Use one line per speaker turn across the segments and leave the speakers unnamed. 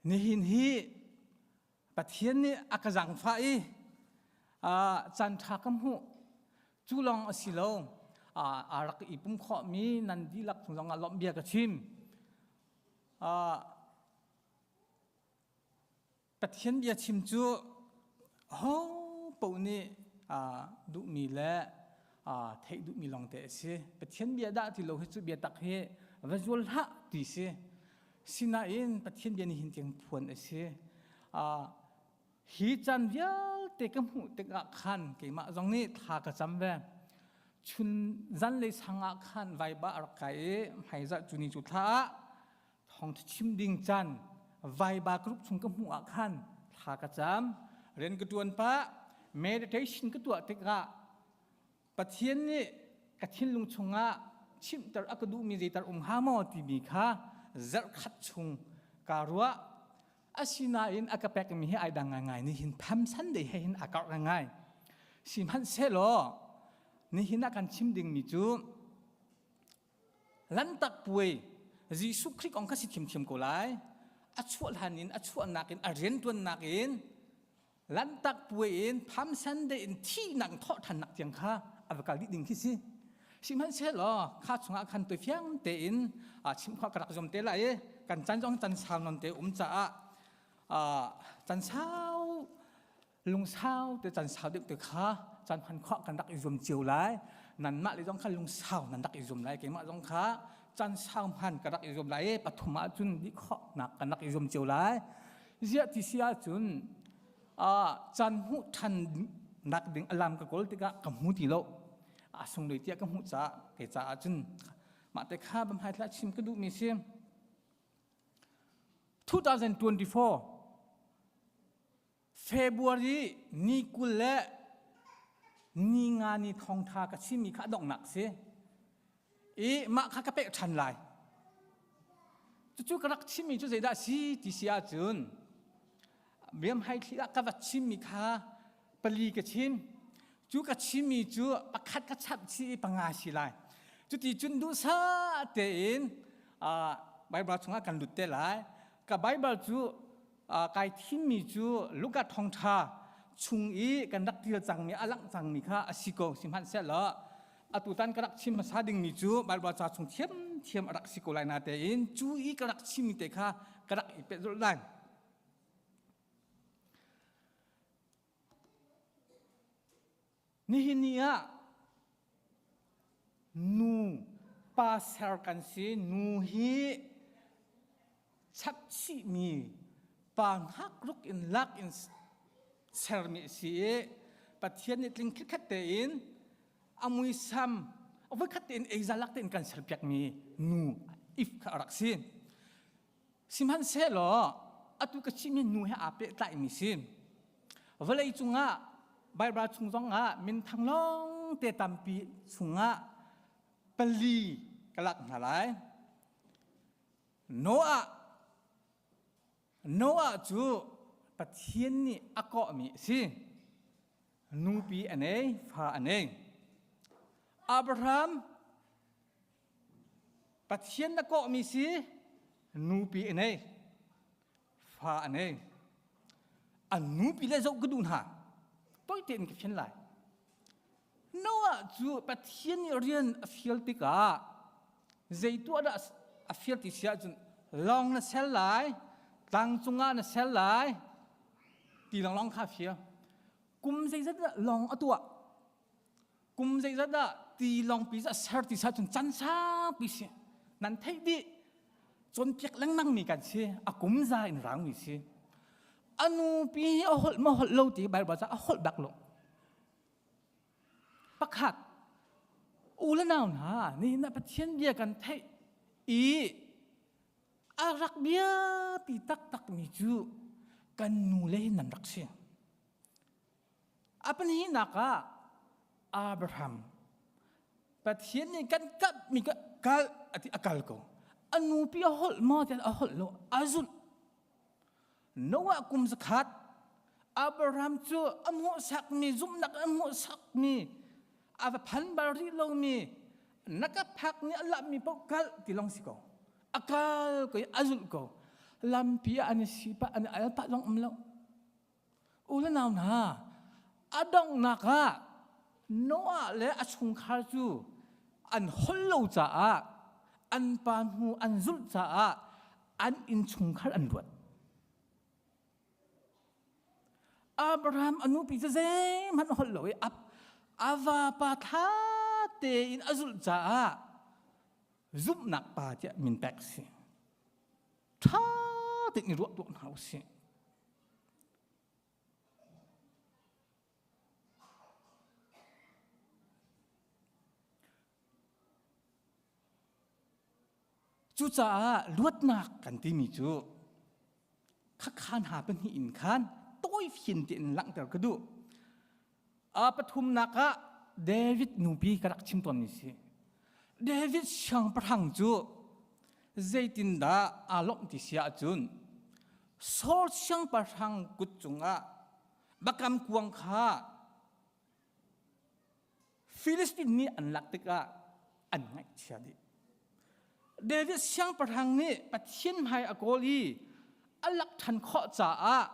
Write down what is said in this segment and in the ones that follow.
Nihin hi Pathian nih a ka zaangfah i caan ṭha ka hmuh. Cu lawng a si lo, aa rak i pum khawhmi nan dihlak cung zongah lawmh bia ka chim. Pathian bia chim cu ho paoh nih duhmi le theih duhmi lawngte a si. Pathian bia dah ti lo hi cu biatak hi va zual hlah ti si. Sinain Pathian bia nih hin tiang phuan a si. Hi caan vialte ka hmuh tikah khan keimah zong nih thla ka cam ve. Chun zanlei sang ah khan vaiba a rak kai i hmaizah cu ni cu thla ah thawngtha chim ding caan vaiba group chung ka hmuh ah khan thla ka cam. Rian ka ṭuan pah meditation ka tuah tikah Pathian nih ka thinlung chungah chimhter a ka duhmi zeitar um hnga maw timi kha zarhkhat chung kaa ruah. Asinain a ka pekmi hi ai dang ngaingai nihin Palm Sunday he hin aa karh ngaingai. Sihmanhsehlaw nihin ah kan chim dingmi cu Lanhtak puai Jesuh Khrih kong kha si thiamthiam ko lai. A chuah hlan in a chuahnak in a rianṭuannak in Lanhtak puai in Palm Sunday in thihnak thawhṭhannak tiang kha a va kal dih ding khi si. Sihmanhsehlaw kha chungah khan toi fiang tein chim khawh ka rak zuam te lai i kan chan zong can sau non te um caah can sau lungsau te can sau deuh te kha caan hman khawh kan rak i zuam cio lai. Nanmah le zong kha lungsau nan rak i zuam lai keimah zong kha can sau hman ka rak i zuam lai i pathum ah cun dih khawhnak kan rak i zuam cio lai. Ziah ti si ahcun caan hmuh ṭhan nak ding alam ka kawl tikah ka hmu ti lo. A sunglawi tiah ka hmuh caah kei caah cun mah te kha bamhai thla chim ka duhmi si. 2024 February ni 20 le ni nga ni thawngṭha ka chimmi kha a donghnak si. I mah kha ka pek ṭhan lai. Cucu ka rak chimmi cu zeidah a si ti si ahcun biamhai thli ah ka va chimmi kha pali ka chim. Cu ka chimmi cu pakhat ka chap chih i panga si lai. Cuti cun duhsah tein Bible chungah kan lut te lai. Ka Bible cu kai thimmi cu Luka thawngṭha chung i kan rak ṭial cangmi a langh cangmi kha a si ko sihmanhsehlaw atutan ka rak chim hmasa dingmi cu Baibal ca chung thiamthiam a rak si ko lai natein cu i ka rak chimmi te kha ka rak i pehzulh lai. Nihin ni ah nu pa ser kan si nu hi chapchihmi pa hngakruk in lak in sermi a si i Pathian nih tling khitkhat tein a muisam voikhat tein eiza lak tein kan serpiakmi nu if kha a rak si. Sihmanhsehlaw atu ka chimmi nu he aa pehtlaimi si. Vawlei cungah Baibal chung zongah minthang lawng te tampi chungah pali ka lak hna lai. Noah Noah cu Pathian nih a kawhmi a si. Nupi a nei, fa a nei. Abraham Pathian na kawhmi si, nupi a nei, fa a nei. An nupi le zoh ka duh hna. Toi tein ka fian lai. Noah cu Pathian nih rian a fial tikah zei tuah dah a fial ti si ahcun lawng na sel lai, tlang cungah na sel lai, ti lawnglawng kha a fial. Kum zeizat dah lawng a tuah? Kum zeizat dah ti lawngpi a ser ti sa cun can saupi si. Nan theih dih. Cawnpiak lengmang mi kan si. A kum za in raangmi si. A nupi hi a holh ma holh lo ti Bible ca a holh bak lo. Pakhat, u le nau hna, nihin ah Pathian bia kan theih i a rak biapi taktakmi cu kan nu le nan rak si. A pahnihnak ah Abraham Pathian nih kan kapmi ka kal a ti a kal ko. A nupi a holh maw tiah a holh lo, a zulh. Noah kum zakhat Abraham cu a hmuhsakmi zumhnak a hmuhsakmi a va phan bal rih lomi na ka phak nih a lahmi paoh kal ti lawng si ko. A kal ko i a zulh ko. Lampi ah an i si pah, an i al pah zong um lo. U le nau hna, a donghnak ah Noah le a chungkhar cu an holh lo caah an pa hnu an zulh caah an innchungkhar an luat. Abraham a nupi cu zeihmanh holh lo i a vapa tha tein a zulh caah zumhnak pa tiah min pek si. Ṭha tein i ruah tuak hna u sih. Cucaah luatnak kan timi cu khakhan ha pahnih in khan tawifian tein langhter ka duh. A pathumnak ah David nupi ka rak chim tawnmi si. David siangpahrang cu zeitindah aa lawmh ti si ahcun Saul siangpahrang kut cungah bakam kuang kha Filistin nih an lak tikah an ngaihchia dih. David siangpahrang nih Pathian hmai a kawl i a lak ṭhan khawh caah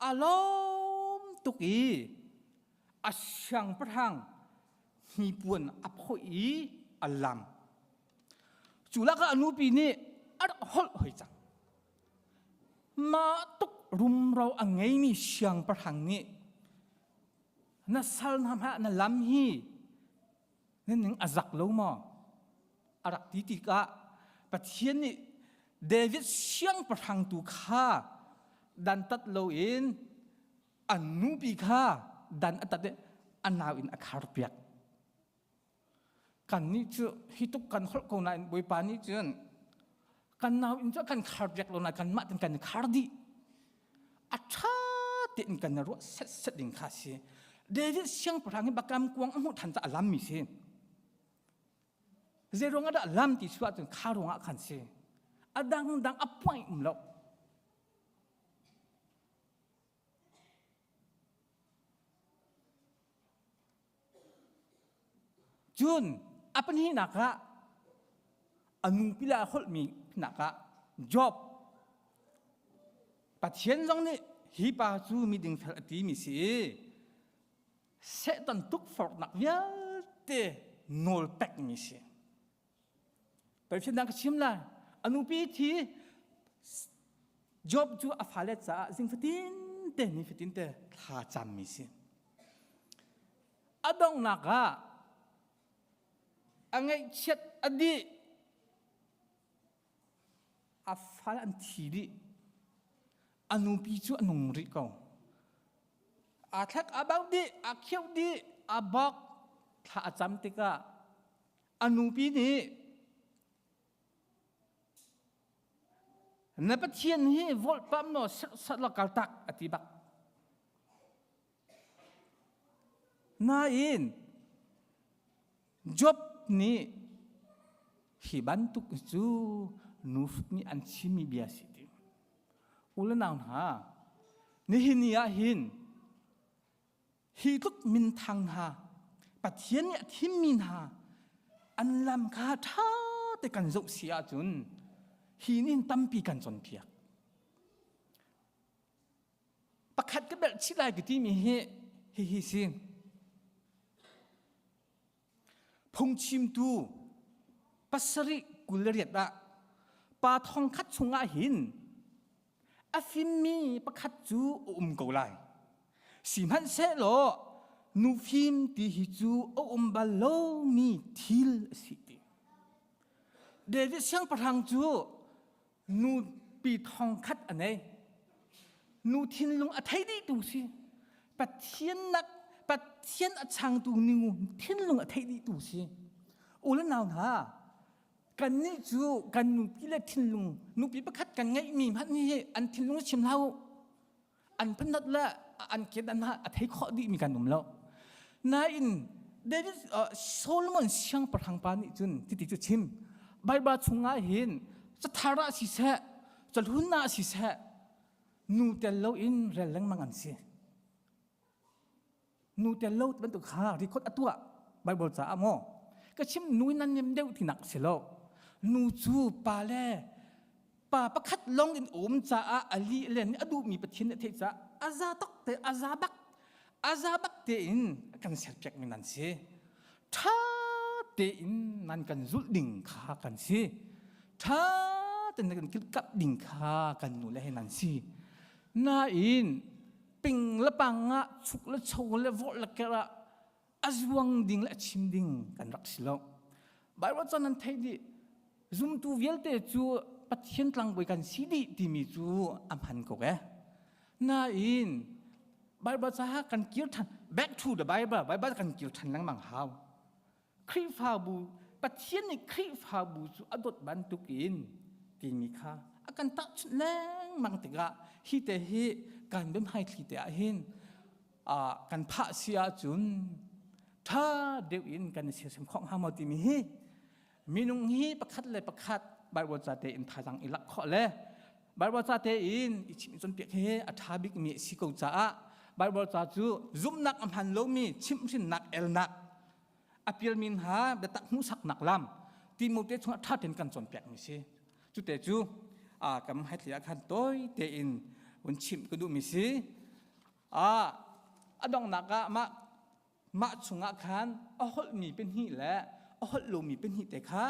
a lawm tuk i a siangpahrang hnipuan a phawih i a lam. Cu lakah a nupi nih a rak holh hoi cang. Mah tuk rumro a ngeimi siangpahrang nih na sal hna hmanh na lam hi na ning a zak lo maw a rak ti tikah Pathian nih David siangpahrang tu kha dantat loin a nupi kha dan a tat i a nau in a kharpiak. Kannih cu hi tuk kan holh ko nain Bawipa nih cun kan nau inn cu kan khar piak lo nain kanmah ten kan i khar dih. A ṭha tein kan i ruah setset ding kha a si. David siangpahrang hi bakam kuang a hmuh ṭhan caah a lammi si. Zei ruangah dah lam ti chuah cun kha ruangah khan si. A dangdang a point um lo. Cun a pahnihnak ah a nupi le a holhmi nak ah Job Pathian zong nih hi pa cu mi dingfel a timi si i Satan tukforhnak vialte nawl pekmi si. Pathian dang ka chim lai. A nupi thi Job cu a fale caah zing fatin te ni fatin te thla cammi si. A donghnak ah a ngaihchiat a dih. A fal an thi dih. A nupi cu a nung rih ko. Aa thlek a bauh dih, a kheuh dih, a bok. Thla a cam tikah a nupi nih na Pathian hi volhpam law serhsat law kaltak a ti bak. Nain Job nih hi bantuk cu nufuk nih an chimmi bia si ti. U le nau hna, nihin ni ah hin Hi tluk minthang hna Pathian nih a thimmi hna an lam kha ṭha te kan zoh si ahcun hi nih tampi kan cawnpiak. Pakhat ka belh chih lai ka timi hi hihi si. Phungchimtu pasarih 28 ah pa thongkhat chungah hin a fimmi pakhat cu a um ko lai. Sihmanhsehlaw nu fim ti hi cu a um bal lomi thil a si ti. David siangpahrang cu nupi thongkhat a nei. Nu thinlung a thei dihtu si. Pathian nak Pathian a changtu nu thinlung a thei dihtu si. U le nau hna, kannih cu kan nupi le thinlung nupi pakhat kan ngeihmi hmanh hi an thinlung chim hlah u. An phanat le an kedan ha a thei khawh dihmi kan um lo. Nain David Solomon siangpahrang pa nih cun titi cu chim Baibal chungah hin cathar ah siseh cahlun ah siseh nu tel loin rel lengmang an si. Nu tel lo bantuk kha record a tuah Bible caah maw ka chim nu in nan nem deuh tinak si lo nu cu pa le. Pa pakhat lawng in um caah a li le nih a duhmi Pathian nih a theih caah a za tok te a za bak a za bak tein a kan serpiakmi nan si. Ṭha tein nan kan zulh ding kha kan si. Ṭha tein nan kan kilhkamh ding kha kan nu le he nan si. Nain ping le pang ah chuk le cho le vawh le kerh ah a zuang ding le a chim ding kan rak si lo. Bible caan nan theih dih. Zumtu vialte cu Pathian tlangbawi kan si dih timi cu a hman ko eh. Nain Bible caah kan kir ṭhan back to the Bible Bible kan kir ṭhan lengmang hau. Khrihfabu Pathian nih Khrihfabu cu a dawt bantukin timi kha a kan tahchunh lengmang tikah hi te hi kan biahmaithli te ah hin kan phah si ahcun ṭha deuh in kan i sersiam khawh hnga maw timi hi minung hi pakhat le pakhat Bible ca tein thazaang i lak khawh le Bible ca tein i chimh i cawnpiak hi a ṭha bikmi a si ko caah Bible ca cu zumhnak a hman lomi chimhhrinnak elnak a pialmi hna biatak hmuhsaknak lam Timote chungah ṭha tein kan cawnpiakmi si. Cute cu kam haithli ah khan tawi tein vun chimh ka duhmi si. A donghnak ah mah mah chungah khan a holhmi pahnih le a holh lomi pahnih te kha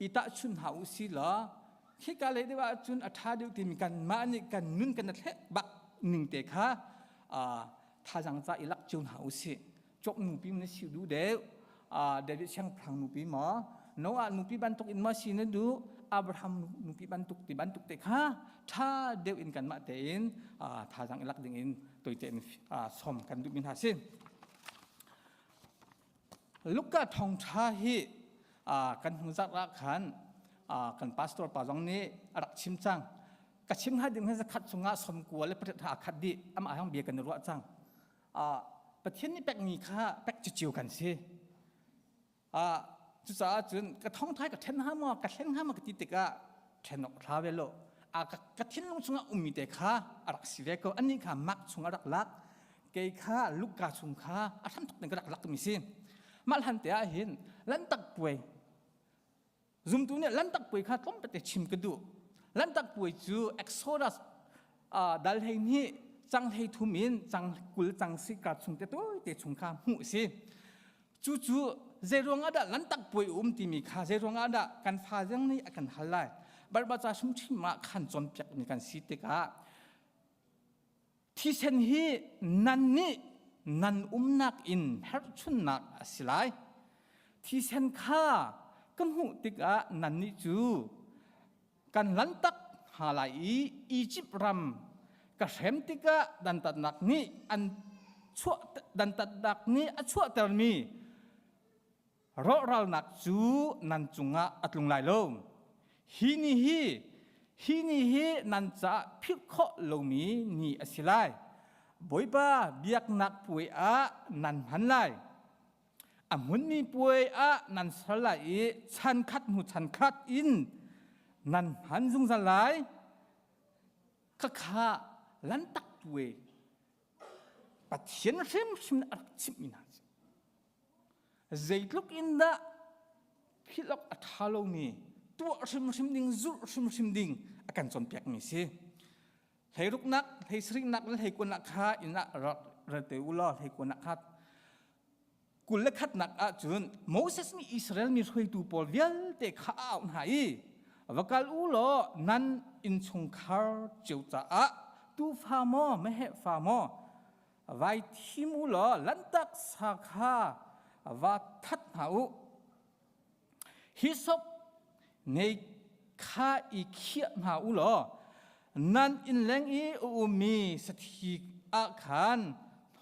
i tahchun hna u si law khika lei deuh ahcun a ṭha deuh timi kanmah nih kan nun kan thleh bak ning te kha thazaang ca i lak cio hna u sih. Cawk nupi na si duh deuh David siangpahrang nupi maw Noah nupi bantuk in maw si na duh Abraham nupi bantuk ti bantuk te kha ṭha deuh in kanmah tein thazaang i lak ding in toi tein sawm kan duhmi hna si. Luka thawngṭha hi kan hnu zarh ah khan kan pastor pa zong nih a rak chim cang. Ka chim hnga ding hi zakhat chungah sawmkua le pariat a khat dih. Amah hang bia kan i ruah cang. Pathian nih pekmi kha pek cio kan si. Cucaah cun ka thawngthai ka ṭhen hnga maw ka hlen hnga maw ka ti tikah ṭhen awk thla ve lo. Ka thinlung chungah ummi te kha a rak si ve ko. Anih kha mak chung a rak lak. Kei kha Luka chung kha a hramthok in ka rak lakmi si. Mah hlan te ah hin lantak puai Zumtu nih lantak puai kha tlawmpate chim ka duh. Lantak puai cu Exodus dal hlei hnih cang hlei thum in cang 20 cang si ka chung te tawi te chung kha hmuh a si. Cucu zeiruang ah dah lantak puai um timi kha zeiruang ah dah kan fa zong nih a kan hal lai. Barba ca hrimhrim ah khan cawnpiak mi kan si tikah Thisen hi nan nih nan umnak in herhchunnak a si lai. Thisen kha ka hmuh tikah nannih cu kan lantak hna lai i Izipt ram ka hrem tikah dantatnak nih an chuah dantatnak nih a chuahtermi rawhralnak cu nan cungah a tlung lai lo. Hi ni hi hi ni hi nan caah philh khawh lomi ni a si lai. Bawipa biaknak puai ah nan hman lai. A hmunmi puai ah nan ser lai i chan khat hnu chan khat in nan hman zungzal lai. Khakha lantak puai Pathian hrimhrim a rak chimhmi hna cu zeitluk in dah philh awk a ṭha lomi tuah hrimhrim ding zulh hrimhrim ding a kan cawnpiakmi si. Hleiruknak, hleisarihnak le hleikuanak kha inn ah rak rel te u law hleikuanak kha 21nak ahcun Moses nih Israel mi hruaitu pawl vialte kha a auh hna i va kal u law nan innchungkhar cio caah tuufa maw meheh fa maw vai thim u law lanhtak sa kha va that hna u. Hisop nei kha i khiah hna u law nan innleng i a ummi sathi ah khan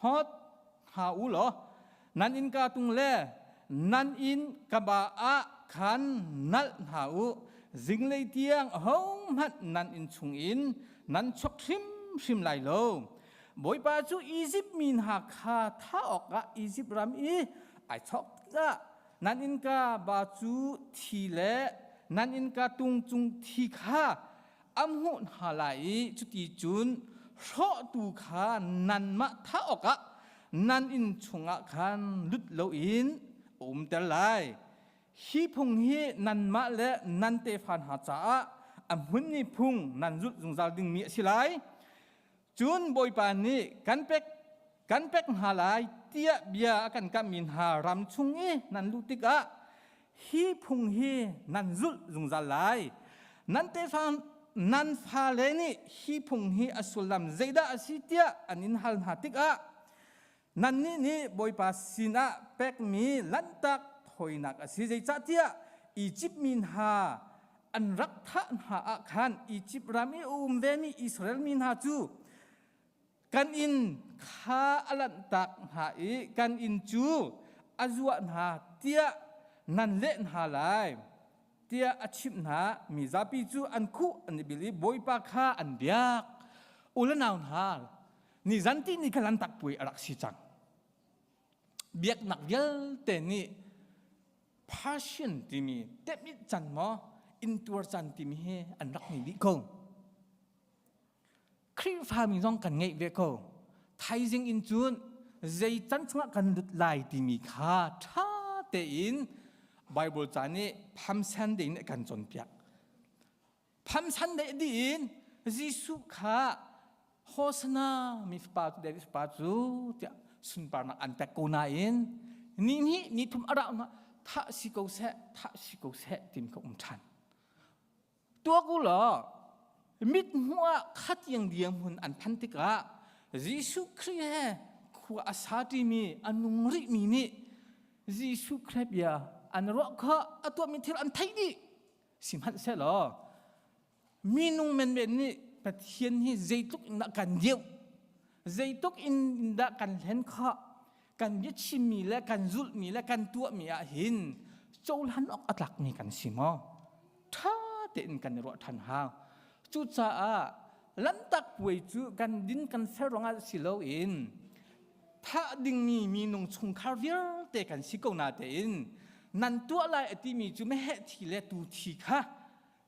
hnawt hna u law nan innka tung le nan inn kaba ah khan nalh hna u. Zinglei tiang ahohmanh nan inn chungin nan chuak hrimhrim lai lo. Bawipa cu Izipt mi hna kha thah awkah Izipt ram i ai chawk tikah nan innka ba cu thi le nan innka tung cung thi kha a hmuh hna lai i cuti cun hrawhtu kha nanmah thah awkah nan inn chungah khan lut loin a umter lai. Hi phung hi nanmah le nan tefa hna caah a hmunmi phung nan zulh zungzal dingmi a si lai. Cun Bawipa nih kan pek kan pek hna lai tiah bia a kan kamhmi hna ram chung i nan luh tikah hi phung hi nan zulh zungzal lai. Nan tefa nan fale nih hi phung hi a sullam zeidah a si tiah an in hal hna tikah nannih nih Bawipa sinah pekmi lanhtak thawinak a si. Zeicahtiah Izipt mi hna an rak thah hna ah khan Izipt ram i a um vemi Israel mi hna cu kan inn kha a lanhtak hna i kan inn cu a zuah hna tiah nan leh hna lai tiah a chimh hna. Mi zapi cu an khuh an i bil i Bawipa kha an biak. U le nau hna, nizan ti ni kha lanhtak puai a rak si cang. Biaknak vialte nih Persian timi temit can maw intuar can timi hi an rak ngei dih ko. Khrihfami zong kan ngeih ve ko. Thaizing in cun zei can chungah kan lut lai timi kha ṭha tein Bible ca nih Palm Sunday nih a kan cawnpiak. Palm Sunday dih in Jesuh kha Hosanna mi fapa cu David fapa cu tiah sunparnak an pek ko nain ni hnih ni thum a rauh hna thah si ko seh thah si ko seh timi kha um ṭhan. Tuak u law mithmuh ah khatiang dirhmun an phan tikah Jesuh Khrih he khua a sa ṭimi a nung rihmi nih Jesuh Khrih bia an ruah kha a tuahmi thil an theih dih. Sihmanhsehlaw minung menmen nih Pathian hi zeitluk in dah kan deuh, zeitluk in dah kan hlen khawh, kan biachimmi le kan zulhmi le kan tuahmi ah hin cohlan awk a tlakmi kan si maw? Ṭha tein kan i ruah ṭhan hau. Cucaah Lanhtak puai cu kan din kan ser ruangah si loin thah dingmi minung chungkhar vialte kan si ko natein nan tuah lai a timi cu meheh thi le tu thi kha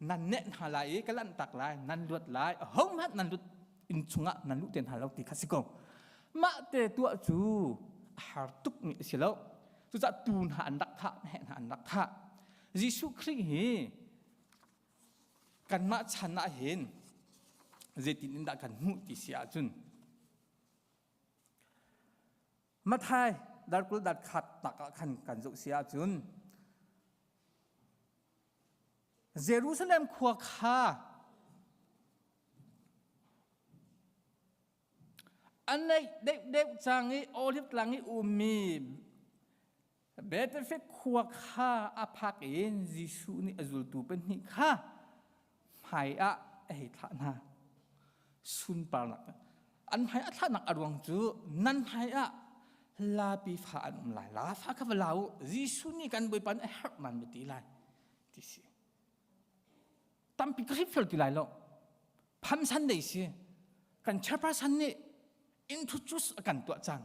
nan neh hna lai i ka lanhtak lai nan luat lai ahohmanh nan lut inn chungah nan luh te hna lo ti kha si ko mah te tuah cu a har tuk mi a si lo cucaah tu hna an rak thah meheh hna an rak thah Jesuh Khrih hi kanmah chan ah hin zeitin in dah kan hmuh ti si ahcun Mathai darkul dat khat tak ah khan kan zoh si ahcun Jerusalem khua kha a naih deuhdeuh cang i Olive tlang i ummi Bethphage khua kha a phak in Jesuh nih a zultu pahnih kha hmai ah a hei thlah hna. Sunparnak an hmai a thlahnak a ruang cu nan hmai ah lapi fa an um lai. La fa kha va la u. Jesuh nih kan Bawipa nih a herh nan va ti lai ti si. Tampi ka fel ti lai lo. Pham san dei si. Kan chairperson nih introduce a kan tuah cang.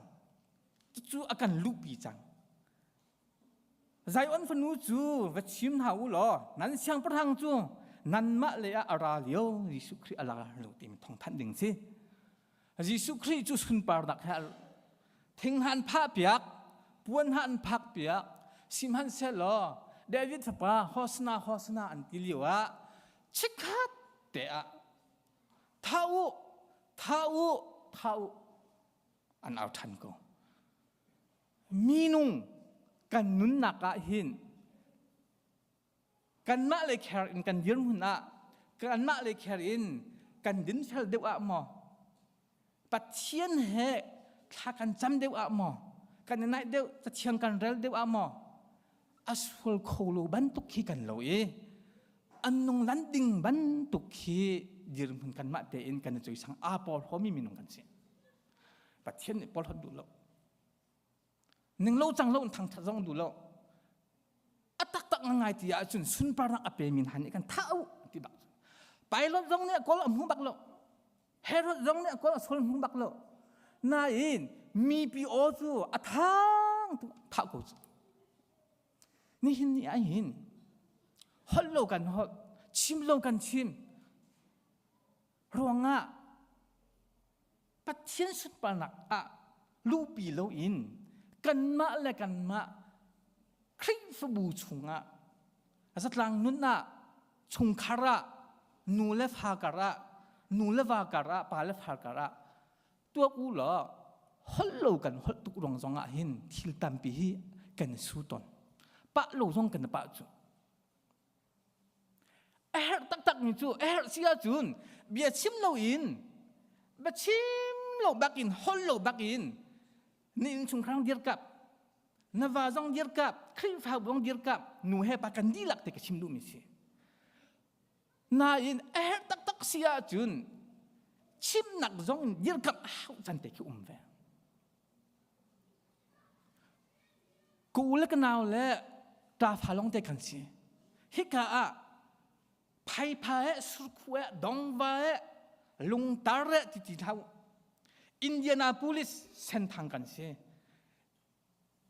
Cucu a kan luhpi cang. Zion fanu cu va chim hna u law nan siangpahrang cu nanmah lei ah a ra lio Jesuh Khrih a la lo timi thawngthanh ding si. Jesuh Khrih cu sunparnak he thing hna an phah piak, puan hna an phak piak, sihmanhsehlaw David fapa Hosana Hosana an ti lio ah chikkhat te ah thah u, thah u, thah u an au ṭhan ko. Minung kan nunnak ah hin kanmah le kher in kan dirhmun ah kanmah le kher in kan dinfel deuh ah maw Pathian he thla kan cam deuh ah maw kan i naih deuh cathiang kan rel deuh ah maw a sual kho lo bantuk khi kan lo i an nung lan ding bantuk khi dirhmun kanmah tein kan i cuisang aa porhlawmi minung kan si Pathian nih porhlawt duh lo ning lo cang lo in thangthat zong duh lo a taktak ngai ti ahcun sunparnak a pemi hna nih kan thah u ti bak Pilot zong nih a kawl a hmu bak lo Herod zong nih a kawl a sol hmu bak lo nain mipi aw cu a thang tu thah ko cu nihin ni ah hin holh lo kan holh chim lo kan chim ruangah Pathian sunparnak ah luhpi loin kanmah le kanmah Khrihfabu chungah zatlang nun ah chungkhar ah. nu le fa kar ah nu le va kar ah pa le fa kar ah tuak u law holh lo kan holh tuk ruang zong ah hin thil tampi hi kan su ton pah lo zong kan pah cu a herh taktak mi cu a herh si ahcun bia chim lo in bia chim lo bak in holh lo bak in ni innchungkhar dirkap na va zong dirkap Khrihfabu zong dirkap nu he pa kan dihlak te ka chim duhmi si nain a herh taktak si ahcun chimnak zong in dirkamh hau can te khi um ve Ka u le ka nau le ṭafa lawng te kan si. Hika ah phaipha he surkhu he dongva he lungtar he ti ti hlah u. Indianapolis senthang kan si.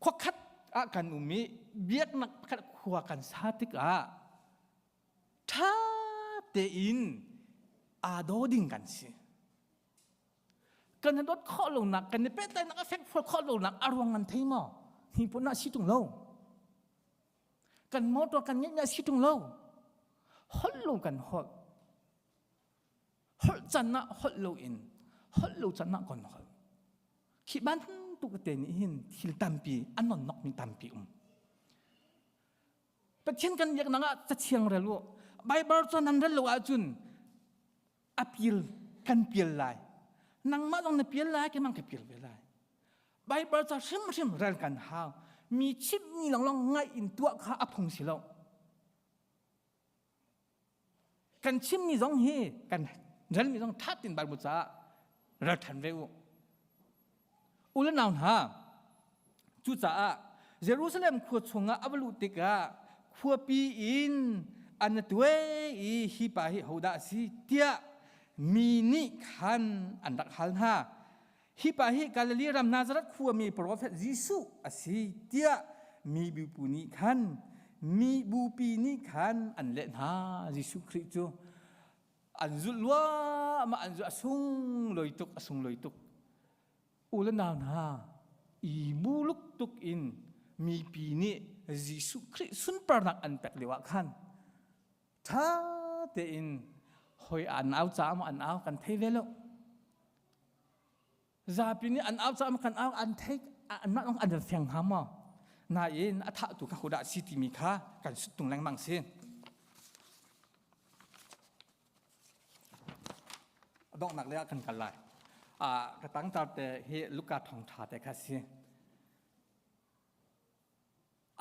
Khuakhat ah kan um i biaknak pakhat khua kan sa tikah ṭha tein aa daw ding kan si. Kan i dawt khawh lonak, kan i pehtlaihnak a fekfual khawh lonak a ruang nan thei maw? Hnipuan ah si ṭung lo. Kan motor kan ngeihmi a si ṭung lo. Holh lo kan holh. Holh can ah holh loin, holh lo can ah kan holh. Khi bantuk te nih hin thil tampi, a nonnokmi tampi um. Pathian kan biaknak ah cathiang rel u. Bible cu nan rel lo ahcun a pial kan pial lai nangmah zong na pial lai keimah ka pial ve lai Bible ca hrimhrim rel kan hau mi chimhmi lawnglawng ngaih in tuah kha a phung si lo kan chimmi zong hi kan relmi zong ṭha tin Bible caah rel ṭhan ve u U le nau hna, cucaah Jerusalem khua chungah a va luh tikah khuapi in an tuai i hi pa hi hodah a si tiah mi nih khan an rak hal hna. Hi pa hi Galilee ram Nazareth khuami profet Jesuh a si tiah mi bupi nih khan mi bupi nih khan an leh hna. Jesuh Khrih cu an zulh luahmah an zulh a sunglawi tuk a sunglawi tuk u le nau hna i muluk tuk in mipi nih Jesuh Khrih sunparnak an pek lio ah khan ṭha tein hoi an au caah maw an au kan thei ve lo Zapi nih an au caah kan au an theih anmah lawng an fiang hnga maw? Nain a thahtu kha hodah si timi kha kan suttung lengmang si. A donghnak lei ah kan kal lai. Ah, ka tangtar te hi Luka thawngṭha te kha si.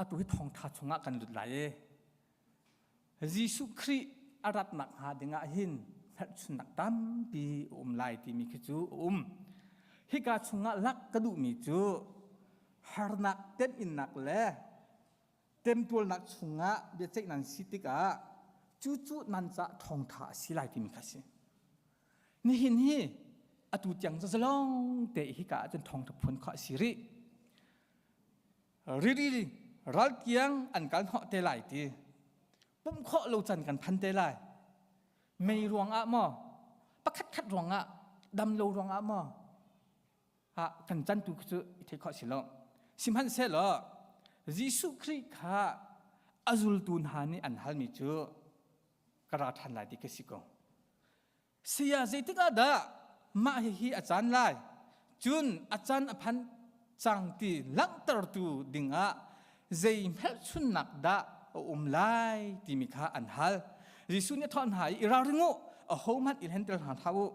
Atu hi thawngṭha chungah kan lut lai i Jesuh Khrih a ratnak hnga dingah hin hngalhchunnak tampi a um lai timi khi cu a um. Hika chungah lak ka duhmi cu harnak teminnak le temtualnak chungah biaceih nan si tikah cucu nan cah thawngṭha a si lai timi kha a si. Nihin hi atu tiang zalong te hika ahcun thawngṭha phun kha a si rih. Rili ral tiang an kal hnawh te lai ti pumh khawh lo can kan phan te lai mei ruangah maw pakhat khat ruangah dam lo ruangah maw ha kan can tu cu i theih khawh si lo sihmanhsehlaw Jesuh Khrih kha a zultu hna nih an halmi cu ka ra ṭhan lai ti ka si ko Saya zeitik ah dah mah hihi a caan lai? Cun a caan a phan cang ti langhtertu dingah zei hmelchunnak dah a um lai timi kha an hal. Jesuh nih a thawh hna i, i ralring u, ahohmanh i hlentel hna hlah u.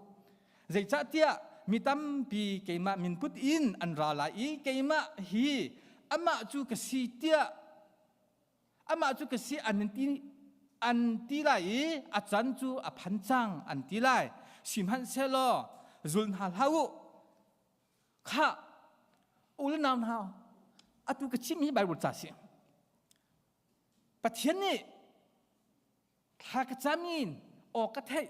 Zeicahtiah mi tampi keimah min put in an ra lai i keimah hi amah cu ka si tiah Amah cu ka si an ti an ti lai i a can cu a phan cang an ti lai. Sihmanhsehlaw zul hna hlah u. Khah, u le nau hna, atu ka chimmi Bible ca si. Pathian nih thla ka cam in aw ka theih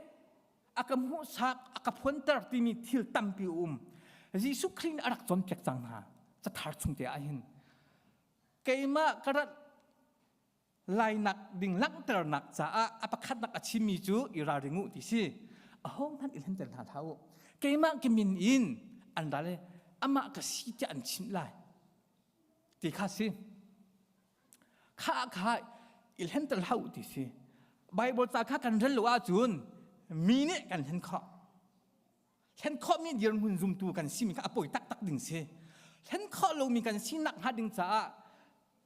a ka hmuhsak a ka phuanter timi thil tampi a um Jesuh Khrih nih a rak cawnpiak cang hna cathar chung te ah hin keimah ka rat lainak ding langhternak caah a pakhatnak a chimmi cu i ralring u ti si ahohmanh i hlenter hna hlah u keimah ka min in an ral i amah ka si tiah an chimh lai ti kha si kha kha i hlenter hlah u ti si Bible ca kha kan rel lo ahcun. Mi nih kan hlen khawh. Hlen khawhmi dirhmun zumtu kan simi kha a poi taktak ding si. Hlen khawh lomi kan sinak hnga ding caah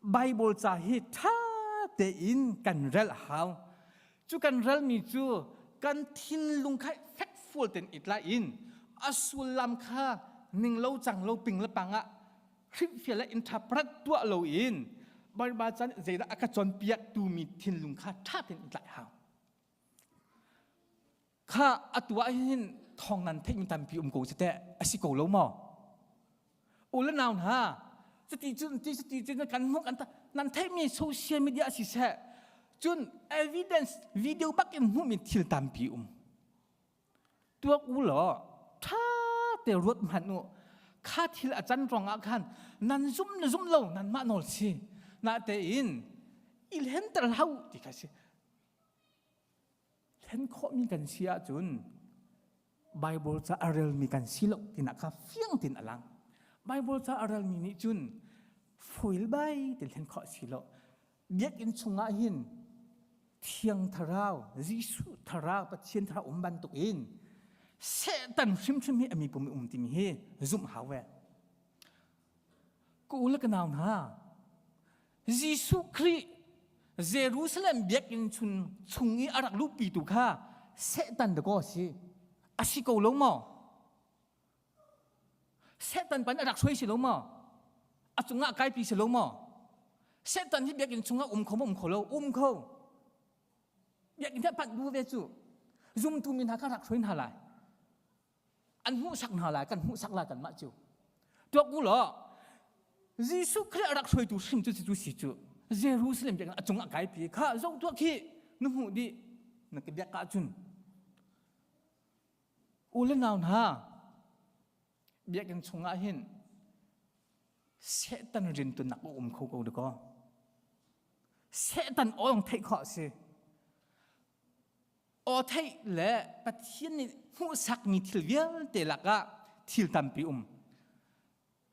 Bible ca hi ṭha tein kan rel a hau. Cu kan relmi cu kan thinlung kha fekfual tein i tlai in a sullam kha ning lo cang lo ping le pang ah hrilhfial le interpret tuah loin Baibal ca nih zeidah a ka cawnpiak tumi thinlung kha ṭha tein i tlaih hau. Kha atu ah hin thawng nan theihmi tampi um ko si teh a si ko lo maw? U le nau hna, cuti cun ti cuti cun kan hmuh kan nan theihmi social media siseh cun evidence video bak in hmuhmi thil tampi um. Tuak u law ṭha te ruat hmanh u. Kha thil a can ruangah khan nan zum na zum lo nanmah nawl si. Natein i hlenter hlah u ti kha si. Thlen khawhmi kan si ahcun Bible ca a relmi kan si lo tinak kha fiang tein a lang. Bible ca a relmi nih cun foil bai te thlen khawh si lo. Biakinn chungah hin Thiang Thlarau, Jesuh Thlarau, Pathian Thlarau um bantukin Satan hrimhrim hi a mi pum um timi hi zumh hau ve. Ka u le ka nau hna, Jesuh Khrih Jerusalem biakinn chung chung i a rak luhpitu kha Satan dakaw a si. A si ko lo maw? Satan pan a rak hruai si lo maw? A cungah kaipi si lo maw? Satan hi biakinn chungah um kho maw um kho lo? Um kho. Biakinn hi a panh bu ve cu. Zumtu mi hna kha rak hruai hna lai. An hmuhsak hna lai, kan hmuhsak lai kanmah cu. Tuak u law, Jesuh Khrih a rak hruaitu hrim cu cu si cu Jerusalem biakinn a cungah kaipi kha zoh tuah khi na hmuh dih na ka biak ahcun u le nau hna biakinn chungah hin Satan riantuannak a um kho ko dakaw Satan awng theih khawh a si Aw theih le Pathian nih hmuhsakmi thil vialte lakah thil tampi um.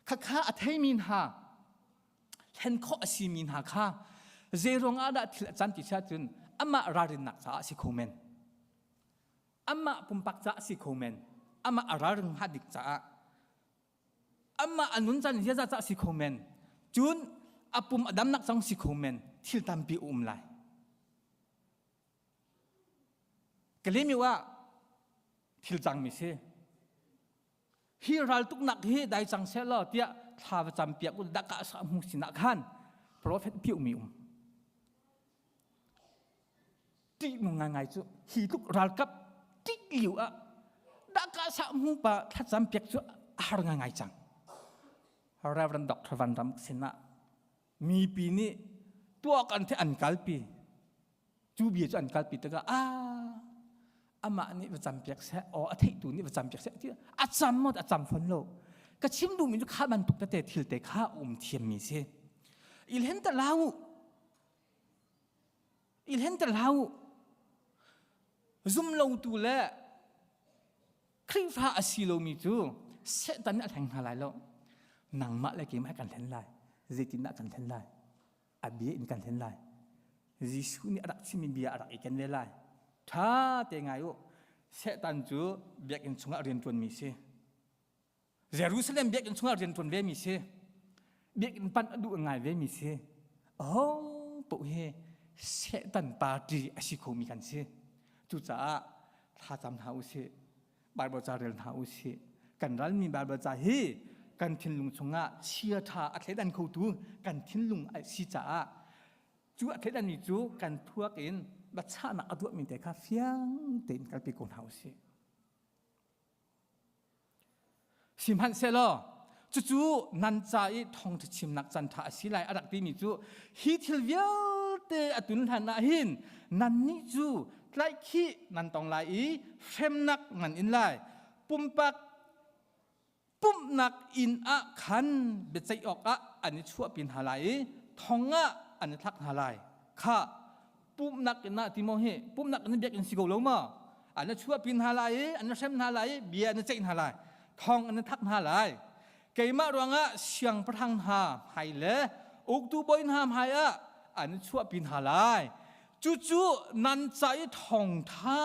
Khakha a theimi hna, hlen khawh a simi hna kha zeiruang ah dah thil a can ti siah cun amah ralrinnak caah a si kho men. Amah pumpak caah a si kho men. Amah a ralring hnga dik caah. Amah a nun can ziaza caah si kho men. Cun a pum a damnak zong si kho men. Thil tampi a um lai. Kalemiu ah thil cangmi si. Hi raltuknak hi dai cang seh law tiah thla va cam piak u daka sa hmu sinah khan prophet piumi um. Ṭih nung ngaingai cu hi tluk ralkap ṭih liu ah daka sa hmu pa thlacam piak cu a har ngaingai cang. Reverend Dr. Van Ram sinah mipi nih tuak an the an kalpi cu bia cu an kalpi tikah a amah nih va campiak seh aw a theihtu nih va campiak seh ti a cam maw a cam fawn lo ka chim duhmi cu kha bantuk tete thil te kha um thiammi si ilhen ta lau ilhen ta lau zum lotu le Khrihfa a si lomi cu Satan nih a hleng hna lai lo. Nangmah le keimah kan hlen lai. Zeitindah kan hlen lai? A bia in kan hlen lai. Jesuh nih a rak chimmi bia a rak i ken ve lai. Ṭha te ngai u. Satan cu biakinn chungah rian ṭuanmi si. Jerusalem biakinn chungah rian ṭuan vemi si. Biakinn panh a duh ngai vemi si. Aho paoh hi Satan party a si khomi kan si. Cucaah thlacam hna u sih. Bible ca rel hna u sih. Kan ralmi Bible ca hi kan thinlung chungah chia ṭha a thleidan khotu kan thinlung a si caah cu a thleidanmi cu kan thuak in biachahnak a tuahmi te kha fiang tein kalpi ko hna u sih. Sihmanhsehlaw cucu nan ca i thawngṭha chimnak caan ṭha a si lai a rak timi cu hi thil vialte a tun hlan ah hin nannih cu tlaihkhih nan tong lai i hremnak nan in lai. Pumpak pumhnak inn ah khan biaceih awkah an i chuahpi hna lai i thong ah an i thlak hna lai. Khah pumhnak inn ah ti maw hi pumhnak inn biakinn si ko lo maw an na chuahpi hna lai i an na hrem hna lai i bia na ceih hna lai thong an na thak hna lai keimah ruangah siangpahrang hna hmai le uktu bawi hna hmai ah an chuahpi hna lai cucu nan ca i thawngtha.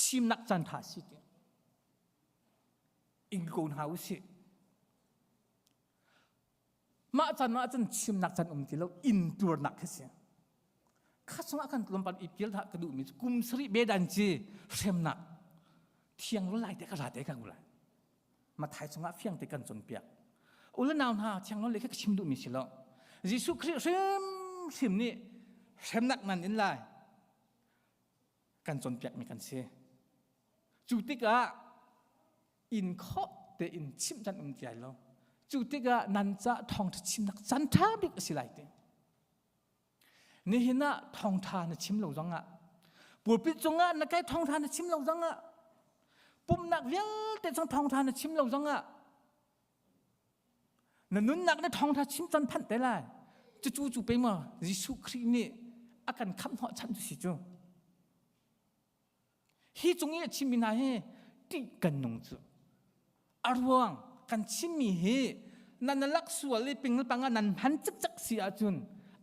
chimnak caan ṭha si ti. Ing ko hna usih. Mah caan ah cun chimnak caan um ti lo intuarnak khi si. Kha chungah kan tlawmpal i pial dah ka duhmi cu kum sarih bedan ci hremnak thiang lo lai te ka ra te ka lai. Mathai chungah fiang te kan cawnpiak. Ule nau hna thiang lo le kha ka chim duhmi si lo. Jesuh Khrih hrimhrim nih hremnak nan in lai kan cawnpiakmi kan si. Cu tikah in khawh tein chimh can um ti lo. Cu tikah nan ca thawngṭha chimnak can ṭha bik a si lai ti. Nihin ah thawngṭha na chim lo zongah pulpit cungah na kai thawngṭha na chim lo zongah pumhnak vialte chung thawngṭha na chim lo zongah na nunnak na thawngṭha chim can phanh te lai. Cucu cu pe maw Jesuh Khrih nih a kan khamh hnawh chan cu si cu. Hi cung i a chimmi hna hi ṭih kan nung cu. A ruang kan chimmi hi nan lak sual i ping le pang ah nan hman cikcek si ahcun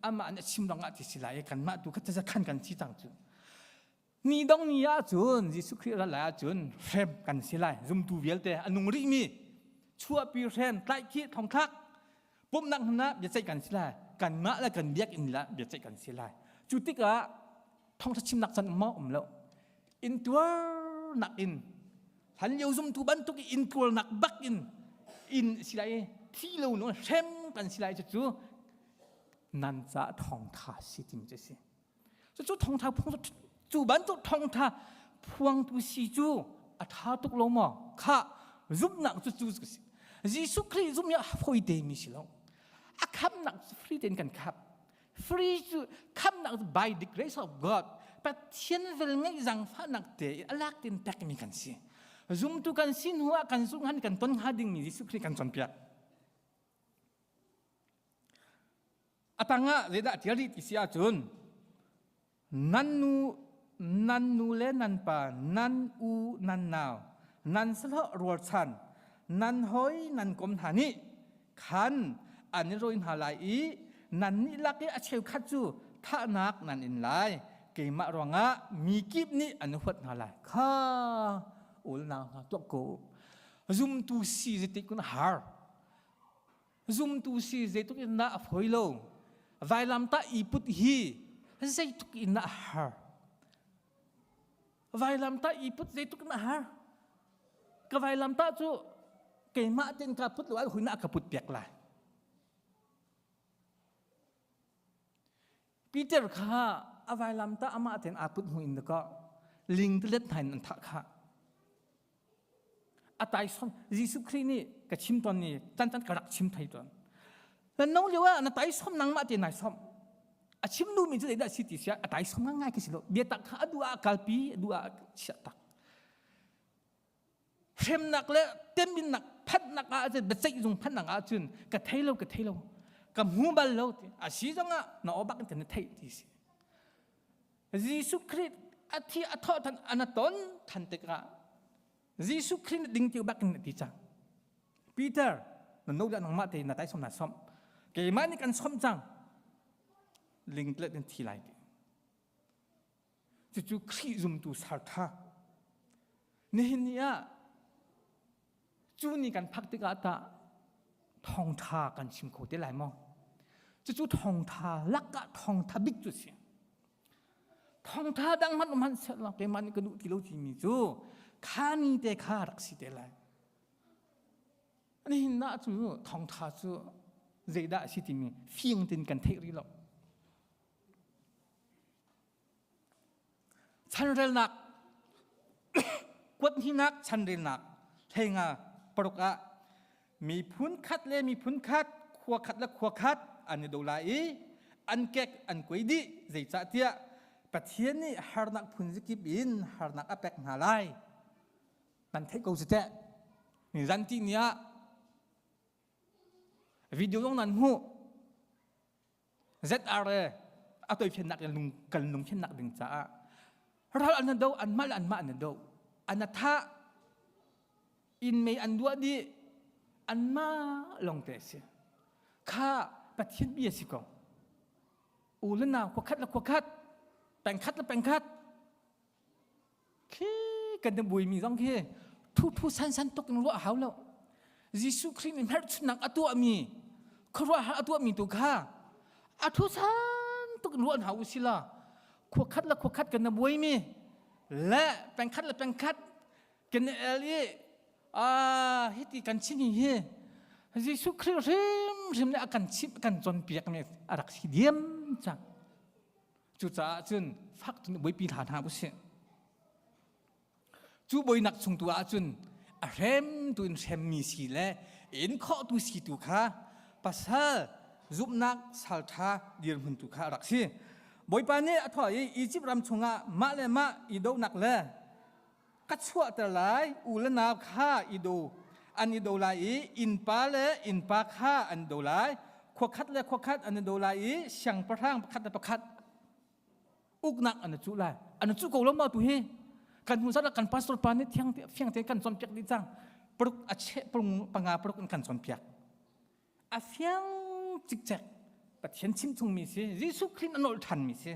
amah nih a chim rangah ti si lai i kanmah tu kha khan kan si cang cu. Ni dong ni ahcun Jesuh Khrih rat lai ahcun hrem kan si lai. Zumtu vialte a nung rihmi chuahpi hrem tlaihkhih thongthlak pumhnak hmun ah biaceih kan si lai. Kanmah le kan biakinn lah biaceih kan si lai. Cu tikah thawngṭha chimnak can um um lo intuarnak in hlan lio zumtu bantuk i intuarnak bak in in si lai i thi lo no hrem kan si lai cu nan ca thawngṭha si timi cu si cucu thawngṭha phung cu bantuk thawngṭha phuangtu si cu a ṭha tuk lo maw kha zumhnak cu cu si Jesuh Khrih zumh hi a fawi te mi si lo a khamnak cu free tein kan khap Free cu khamnak cu by the grace of God Pathian vel ngeih zangfahnak te i a lak tin pekmi kan si. Zumtu kan si hnu ah kan zumh han kan ton hnga dingmi Jesuh Khrih kan cawnpiak. A tangah zeidah tial rih ti si ahcun Nan nu nan nu le nan pa, nan u nan nau, nan sahlawh rualchan, nan hawi nan kom hna nih khan an i rawi hna lai i nannih lak i a cheukhat cu thahnak nan in lai. Keimah ruangah mi kip nih an i huat hna lai. Kha ulnau hna tuah ko. Zumtu si zeitik kun har. Zumtu si zeitluk in dah a fawi lo. Vailamtah i put hi zeitluk in dah a har. Vailamtah i put zeitluk in a har. Ka vailamtah cu keimah tein ka put lo al hui na ka put piak lai. Peter kha a vailamtah amah tein aa put hnu in ka ling telet hna in an thah kha. A taisawm Jesuh Khrih nih ka chim tawn ni can can ka rak chim thai tawn. Na no lio ah na taisawm nangmah te nai som. A chim duhmi cu zeidah si ti sia a taisawm ngai khi si lo. Biatak kha a duh ah kalpi, a duh ah chiah tak. Hremnak le teminnak phanhnak ah cun biaceih zung phanhnak ah cun ka thei lo ka thei lo ka hmu bal lo ti a si zongah na aw bak in kan theih ti si. Jesuh Khrih a thi a thawh than an a ton than tikah Jesuh Khrih na ding tiu bak in na ti cang. Peter na no dah nangmah te na tai som na som. Keimah nih kan som cang. Lingtlet in thi lai ti. Cucu Khrih zumtu sartha. Nihin ni ah cu ni kan phak tikah tah thawngtha kan chim kho te lai maw? Cucu thawngtha lakah thawngtha bik cu si. Thawngtha dang hmanh um hmanh sehlaw keimah nih ka duh ti lo timi cu kha ni te kha rak si te lai. Nihin na cu thawngtha cu zeidah a si timi fiang tein kan theih rih lo. Chanrelnak kuathnihnak chanrelnak hleinga paruk ah miphun khat le miphun khat khua khat le khua khat an i do lai i an kek an kuai dih zeicahtiah Pathian nih harnak phun zakip in harnak a pek hna lai nan theih ko cu teh nizan ti ni ah video zong nan hmuh ZRA a toifiannak in lung kan lungfiannak ding caah ral an do anmah le anmah an do an thah in mei an duah dih anmah lawng te si kha Pathian bia si ko u le nau khua khat le khua khat peng khat le peng khat khi. kan i buaimi zong khi thu thu san san tuk in ruah hau lo. Jesuh Khrih nih hmelchunhnak a tuahmi khuaruahhar a tuahmi tu kha a thu san tuk in ruah hna u sila khua khat le khua khat kan i buaimi le pengkhat le pengkhat kan i el i hiti kan chim hi Jesuh Khrih hrimhrim nih a kan chimh kan cawnpiakmi a rak si diam cang. Cucaah cun fak cun buaipi hna hna usih. Cu buainak chung tu ahcun a hremtu in hremmi si le in khawhtu si tu kha pasal zumhnak salṭha dirhmun tu kha a rak si. Bawipa nih a thawh i Izipt ram chungah mah le mah i dohnak le ka chuahter lai u le nau kha i do an i do lai i innpa le innpa kha an do lai khua khat le khua khat an i do lai i siangpahrang pakhat le pakhat uknak an i cuh lai an i cuh ko lo ma tu hi kan hnu zat kan pastor pa nih thiang fiang tein kan cawnpiak dih cang paruk a cheh panga paruk in kan cawnpiak a fiang cikcek Pathian chim chungmi si Jesuh Khrih a nolh ṭhanmi si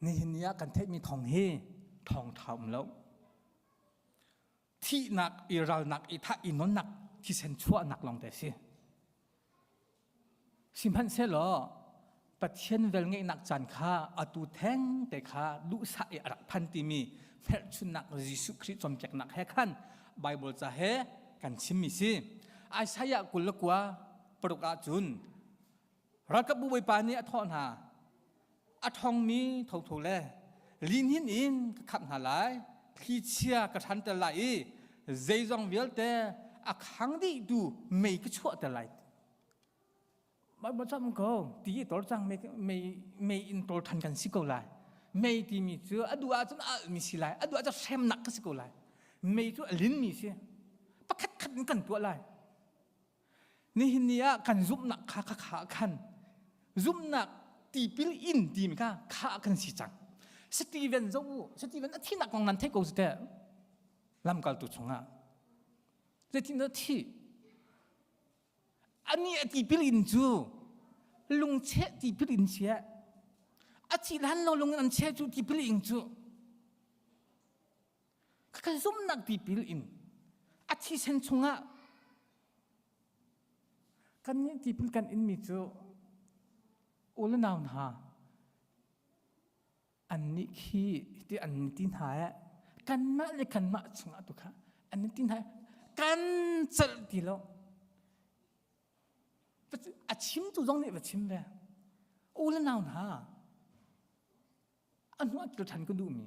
Nihin ni ah kan theihmi thawng hi thawngṭha um lo. Thihnak i ralnak i thah i nonnak thisen chuahnak lawng te si. Sihmanhsehlaw Pathian velngeihnak caan kha atu theng te kha duhsah i a rak phan timi hmelchunhnak Jesuh Khrih cawnpiaknak he khan Baibal ca he kan chimmi si. Isaiah 29 paruk ahcun ralkapbu bawipa nih a thawh hna a ṭhawngmi thotho le lihnin in ka khamh hna lai thlichia ka hranter lai i zeizong vialte a khang dihtu mei ka chuahter lai Baibal cam ko ti i tor cang mei mei in tor than kan si ko lai mei timi cu a duh ahcun a alhmi si lai a duh ahcun hremnak ka si ko lai mei cu a linmi si pakhat khat in kan tuah lai Nihin ni ah kan zumhnak kha kha kha khan zumhnak tipil in timi kha kha kan si cang. Steven zo u Steven a thinak kong nan theih ko teh lamkaltu chungah zeitin dah thi ani a tipil in cu lungcheh tipil in sia a thi hlan lo lung in an cheh cu tipil ing cu Ka zumhnak tipil in a thisen chungah kannih tipil kan inmi cu u le nau hna annih khi ti an ti hna eh kanmah le kanmah chungah tu kha an ti hna kan celh ti lo a chimtu zong nih va chim ve u le nau hna A hnu ah kil ṭhan ka duhmi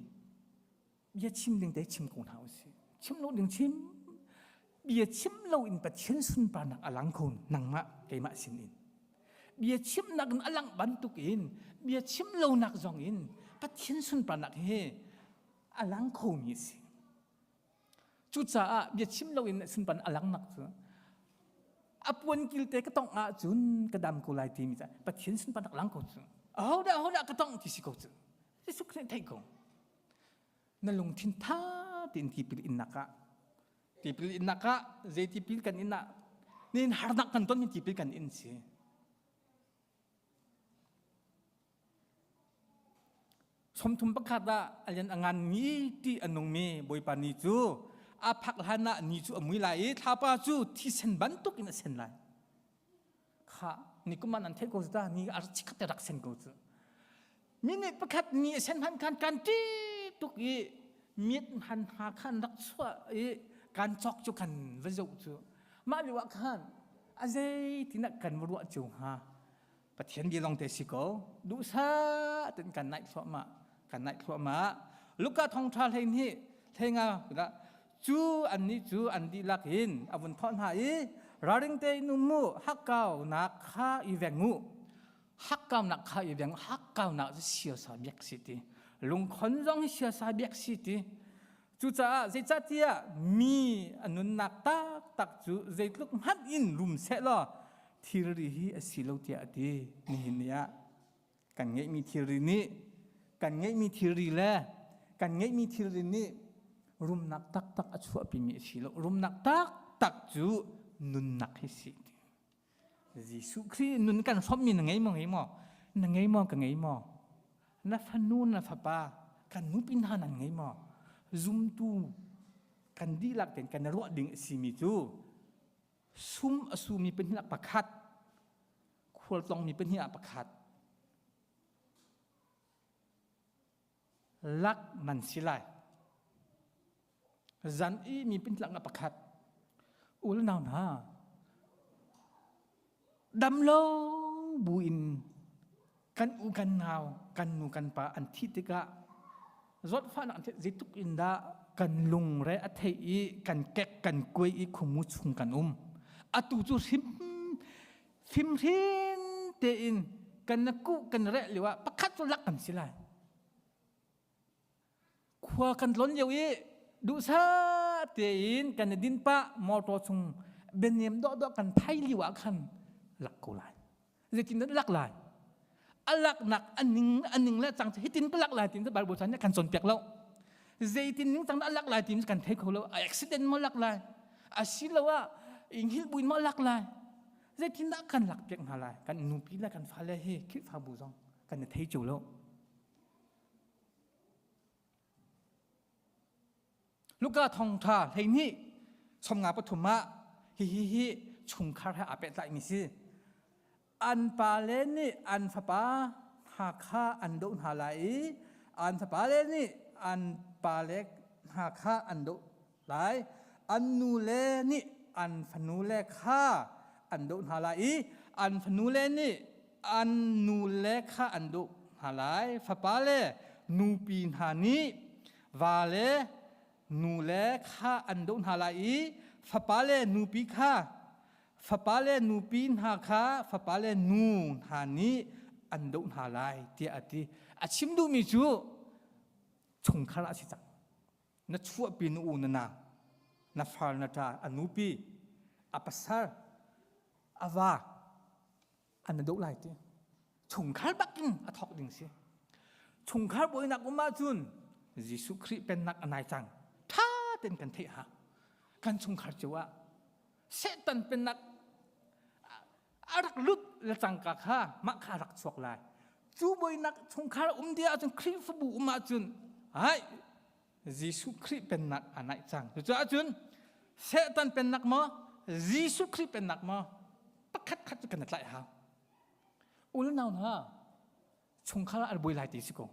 bia chim ding te chim ko hna usih. Chim lo ding chim. Bia chim lo in Pathian sunparnak a lang kho nangmah keimah sin in. Bia chimnak in a langh bantuk in bia chim lonak zong in Pathian sunparnak hi a lang khomi a si. Cucaah bia chim loin sunpan a langnak cu a puan kilte ka tongh ahcun ka dam ko lai timi ca Pathian sunparnak lang ko cu. Ahodah ahodah ka tongh ti si ko cu. Jesuh Khrih theih ko. Na lungthin tha tein tipil innak ah tipil innak ah zei tipil kan in ah nin harnak kan ton mi tipil kan in si. 31 ah a lian a nganmi ṭih a nungmi Bawipa ni cu a phak hlan ah ni cu a mui lai i thlapa cu thisen bantuk in a sen lai. Kha ni kum ah nan theih ko cu ta ni a chikkhat te rak sen ko cu. Minute pakhat ni a sen hman khan kan ṭih tuk i miet han hna khan rak chuah i kan cawk cu kan va zoh cu. Mah lio ah khan a zeitin ah kan va ruah cio hnga. Pathian bia lawng te si ko. Duhsah tein kan naih thluahmah. Kan naih thluahmah. Luka thawngṭha hlei nih hlei nga cu annih cu an dihlak in a vun thawh hna i ralring tein um u hakkaunak kha i veng u hakkaunak kha i veng hakkaunak cu siasa biak si ti lungkhon zong hi siasa biak si ti Cucaah zeicahtiah mi a nunnak taktak cu zeitluk hmanh in rum sehlaw thilri hi a si lo tiah a ti. Nihin ni ah kan ngeihmi thilri nih Kan ngeihmi thilri le kan ngeihmi thilri nih rumnak taktak a chuahpimi a si lo. Rumnak taktak cu nunnak hi si. Jesuh Khrih nun kan hrawmmi na ngei maw ngei maw? Na ngei maw ka ngei maw? Na fanu na fapa kan nupi hna nan ngei maw? Zumtu kan dihlak tein kan ruah ding a simi cu sum a sumi pahnih pakhat khualtlongmi pahnih ah pakhat lak nan si lai. Zan i mi pintlak ah pakhat u le nau hna dam lo buin kan u kan nau kan nu kan pa an thih tikah zawtfahnak an theih zeitluk in dah kan lungre a theih i kan kek kan kuai i khumu chung kan um atu cu hrim fimhrin tein kan na kuh kan reh lio ah pakhat cu lak kan si lai Khua kan tlon lio i duhsah tein kan i din pah motor chung bianem dawhdawh kan phai lio ah khan lak ko lai. Zeitin dah lak lai? A laknak a ning a ning le cang hitin ka lak lai tin Bible chan nih kan cawnpiak lo. Zeitin ning cang dah a lak lai tin kan thei kho lo. A accident maw lak lai? Asiloah inghil buin maw lak lai? Zeitindah kan lak piak hna lai? Kan nupi le kan fale hi Khrihfabu zong kan i thei cio lo. Luka thawngṭha 12 53 ah hihi hi chungkhar he aa pehtlaimi si. An pale nih an fapa hna kha an doh hna lai i an fapale nih an pale hna kha an doh lai. An nule nih an fanule kha an doh hna lai i an fanule nih an nule kha an doh hna lai. Fapale nupi hna nih vale nule kha an doh hna lai i fapale nupi kha fapale nupi hna kha fapale nu hna nih an doh hna lai tiah a ti. A chim duhmi cu chungkhar ah a si cang. Na chuahpi na u na nang, na far na ṭa, a nupi, a pasal, a va, an na doh lai ti. Chungkhar bak in a thawk ding si. Chungkhar buainak um ahcun Jesuh Khrih pennak a nai cang. Ṭha tein kan theih ha. Kan chungkhar cio ah Satan pennak a rak lut le cangka kha mah kha a rak chuak lai. Cu buainak chungkhar um dia ahcun Khrihfabu um ahcun hai Jesuh Khrih pennak a naih cang. Cucaah cun Satan pennak maw Jesuh Khrih pennak maw pakhat khat cu kan i tlaih hau. Unau hna chungkhar ah an buai lai ti si ko.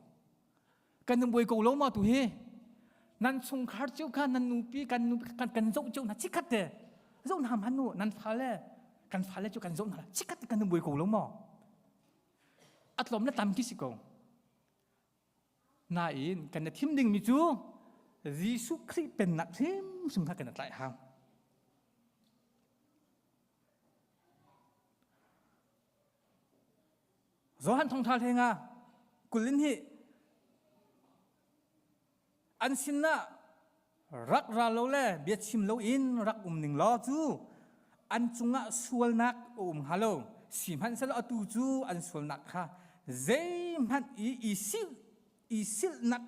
Kan in buai ko lo ma tu hi? Nan chungkhar cio kha nan nupi kan nupi kan kan zoh cio hna chikhat te zoh hna hmanh u nan fale kan fale cu kan zoh hna chikhat te kan in buai ko lo maw? A tlawm le tam khi si ko. Nain kan i thim dingmi cu Jesuh Khrih pennak hrimhrim kha kan i tlaih hau. Johan thawngṭha hlenga kulin hi an sinah rak ra lo le biachim loin rak um ning law cu an cungah sualnak a um hnga lo sihmanhsehlaw atu cu an sualnak kha zeihmanh i i silh i silhnak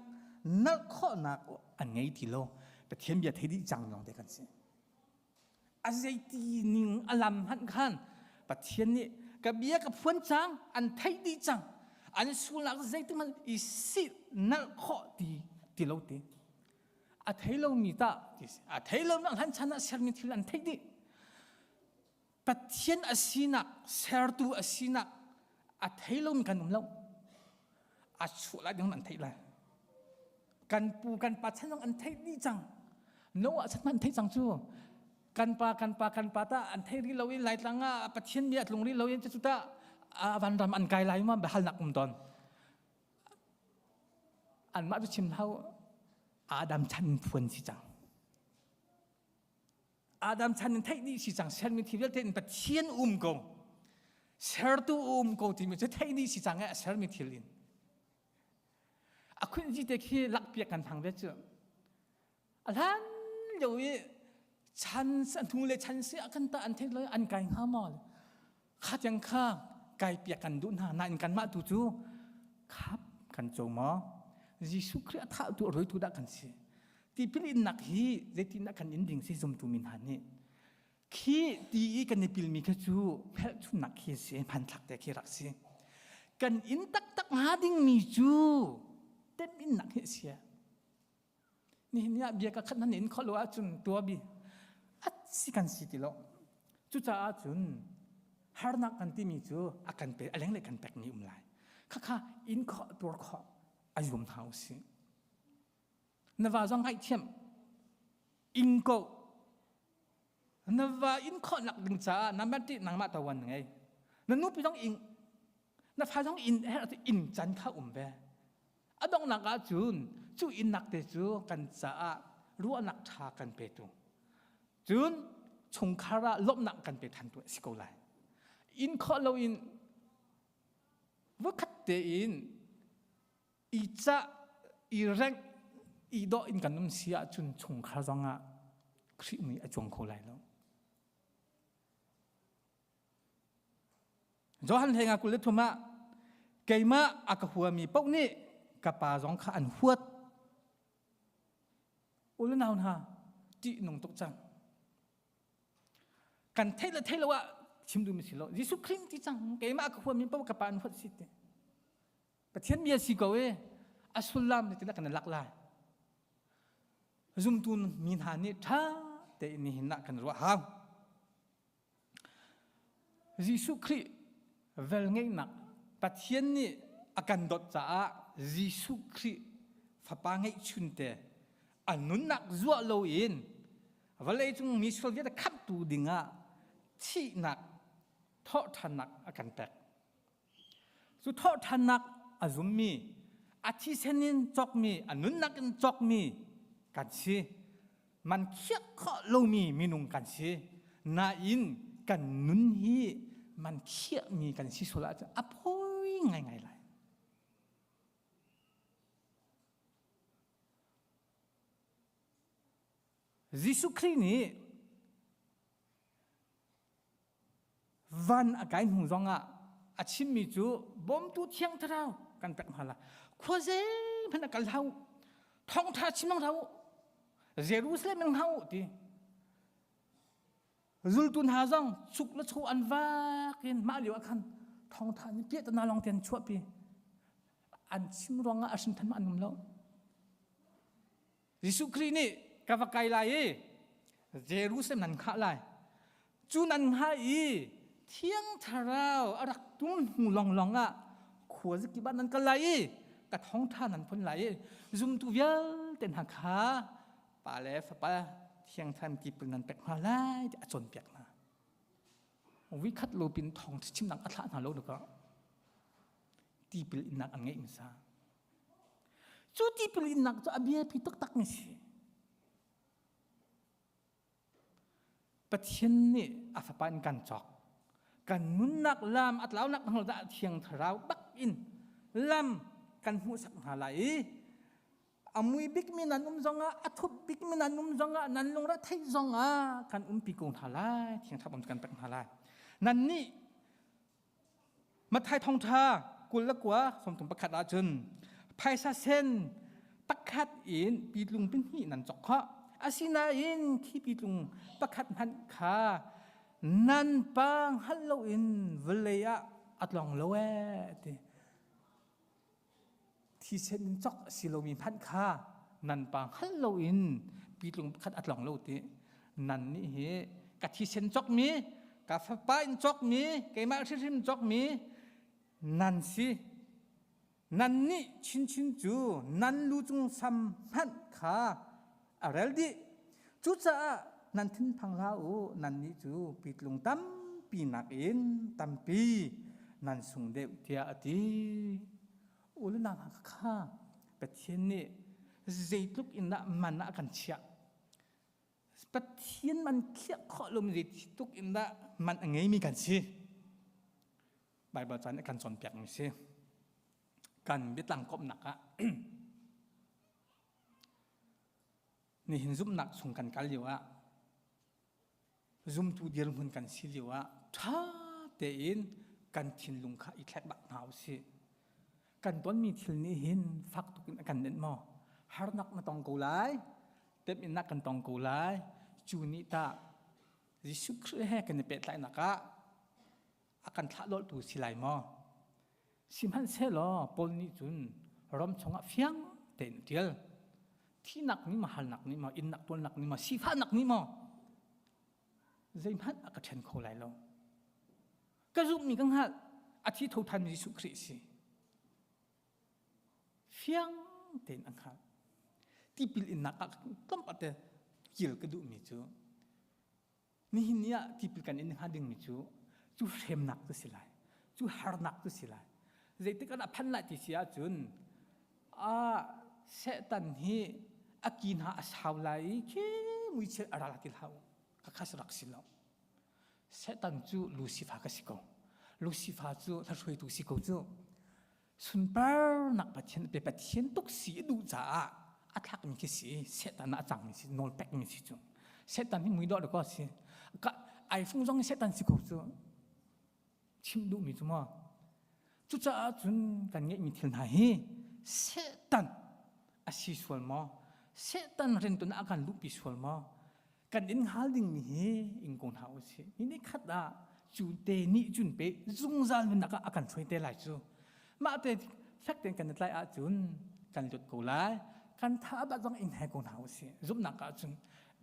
nalh khawhnak an ngei ti lo Pathian bia thei dih cang lawng te kan si a zeiti ning a lam hmanh khan Pathian nih ka bia ka phuan cang an theih dih cang an sualnak zeitik hmanh i silh nalh khawh ti ti lo ti a thei lomi tah ti si a thei lo nak hlan chan ah sermi thil an theih dih Pathian a sinak sertu a sinak a thei lomi kan um lo a chuah lai ding an theih lai kan pu kan pa chan zong an theih dih cang Noah chan an theih cang cu kan pa kan pa kan pa ta an thei rih lo i laitlang ah Pathian bia a tlung rih lo in cu ta vanram an kai lai ma halnak um ton anmah cu chim hau Adam chan phuan si cang Adam chan in theih dih si cang sermi thil vialte in Pathian um ko sertu um ko timi cu theih dih si cang e a sermi thil in a khunzi te khi lakpiak kan hmang ve cu a hlan lio i chan a hnu le chan si a kan ta an theih lo an kai hnga maw kha tiang kha kai piak kan duh hna nain kanmah tu cu khap. Kan co maw? Jesuh Khrih a thahtu a rawitu dah kan si? Tipil innak hi zeitindah kan in ding si zumtu mi hna nih khi ti i kan i pilmi kha cu phelhchunnak khi si hmanthlak te khi rak si. Kan in taktak hnga dingmi cu teminnak hi a si. Nihin ni ah bia ka khat nan in khawh lo ahcun tua bi at si kan si ti lo. Cucaah cun harnak kan timi cu a kan pe a lenglei kan pekmi um lai. Khakha in khawh tuar khawh a zuam hna u sih. Na va zong ngaihthiam ing ko na va in khawhnak ding caah na mati nangmah tawan ngei na nupi zong ing na fa zong inn herh inn can kha um ve a donghnak ah cun cu innak te cu kan caah ruahnak ṭha kan petu cun chungkhar ah lawmhnak kan pe than tu a si ko lai inn khawh loin voikhat tein i cah i rengh i dawh in kan um si ahcun chungkhar zongah Khrih mui a cuang kho lai lo Johan hlei nga 23 ah keimah a ka huami paoh nih ka pa zong kha an huat. U le nau hna ṭih nung tuk cang. Kan theih le theih lo ah chim duhmi si lo. Jesuh Khrih ti cang keimah a ka huami paoh ka pa an huat si ti. Pathian bia si ko e a sullam nih tina kan lak lai. Zumtu mi hna nih ṭha tein nihin ah kan ruah hau. Jesuh Khrih velngeihnak Pathian nih a kan dawt caah Jesuh Khrih fapa ngeihchunte a nunnak zuah loin vawleicung mi sual vialte khamhtu dingah thihnak thawhṭhannak a kan pek. Cu thawhṭhannak a zummi, a thisen in cawkmi, a nunnak in cawkmi kan si. Man khiah khawh lomi minung kan si. Nain kan nun hi man khiahmi kan si sual ahcun a phawi ngaingai lai. Jesuh Khrih nih Van a kai hnu zongah a chimmi cu bawmtu thiang thlarau kan pek hna lai. Khua zeihmanh a kal hau. Thawngṭha chim lang hau. Jerusalem in hau ti. Zultu hna zong chuk le cho an vak in mah lio ah khan thawngṭha nih piahtana lawng te an chuahpi. An chim ruangah a hrin than an um lo. Jesuh Khrih nih ka va kai lai i Jerusalem nan khah lai. Cu nan hngah i Thiang Thlarau a rak tum hnu lawnglawng ah khua zakip ah nan kal lai i ka thawngṭha nan phun lai i zumtu vialte hna kha Pa le Fapa Thiang Thlarau tipil nan pek hna lai tiah a cawnpiak hna. Vikhat lopin thawng chimnak a thlah hna lo nakah tipil innak an ngeih hmasa. Cu tipil innak cu a biapi taktak mi si. Pathian nih a fapa in kan cawk. Kan nunnak lam a tlaunak hna dah thiang thlarau bak in lam kan hmuhsak hna lai i a mui bikmi nan um zongah a thup bikmi nan um zongah nan lungre theih zongah kan umpi ko hna lai thiang thlarau kan pek hna lai nan nih Matthai thawngṭha 29 31 ahcun phaisa sen pakhat in pitlung pahnih nan cawk khawh. Asinain khi pitlung pakhat hmanh kha nan pa hngalh loin vawlei ah a tlong lo ee ti. Thisen in cawk a si lomi hmanh kha nan pa hngalh loin pitlung pakhat a tlong lo ti. Nan nih hi ka thisen cawkmi, ka fapa in cawkmi, keimah hrimhrim cawkmi nan si. Nan nih chinchin cu nan lu cung sam hmanh kha a rel dih. Cucaah nan thinphang hlah u, nannih cu pitlung tampi nakin tampi nan sung deuh tiah a ti. U le nau hna kha Pathian nih zeitluk in dah man ah a kan chiah. Pathian man khiah khawh lomi zeitluk in dah man a ngeimi kan si. Baibal ca nih a kan cawnpiakmi si. Kan biatlang komhnak ah Nihin zumhnak chung kan kal lio ah zumtu dirhmun kan si lio ah ṭha tein kan thinlung kha i thlek bak hna usih. Kan tonmi thil nih hin fak tuk in a kan nenh maw? Harnak na tong ko lai, temhinnak kan tong ko lai. Cu nih tah Jesuh Khrih he kan i pehtlaihnak ah a kan thlahdolhtu si lai maw? Sihmanhsehlaw Paul nih cun Rom chungah fiang tein a ṭial. Thihnak nih maw halnak nih maw innak tualnak nih maw sifahnak nih maw zeihmanh a ka ṭhen kho lai lo. Ka zumhmi ka hngalh a thi tho ṭhanmi Jesuh Khrih a si. Fiang tein a hngalh. Tipil innak ah tlawmpal te kil ka duhmi cu Nihin ni ah tipil kan in hnga dingmi cu cu hremnak cu si lai, cu harnak cu si lai. Zeitik ah phan lai ti si ahcun a Satan hi a ki hna a sau lai i khi muichel a ral ti hlah u. Khakha rak si lo. Satan cu Lucifer ka si ko. Lucifer cu hruaitu si ko cu. Sunparnak Pathian pe Pathian tuk si a duh caah a thlakmi khi si Satan ah a cangmi si nawl pekmi si cu Satan hi muidawh ko si ka iPhone zong Satan si ko cu chim duhmi cu maw cucaah cun kan ngeihmi thil hna hi Satan a si sual maw Satan riantuan ah a kan luhpi sual maw Kan in hngal dingmi hi ing ko hna usih. Ni ni khat ah cu te nih cun pe zungzal nunnak ah a kan hruai te lai cu. Mah te fek tein kan i tlaih ahcun kan lut ko lai. Kan tha a bat zong in he ko hna usih. Zumhnak ahcun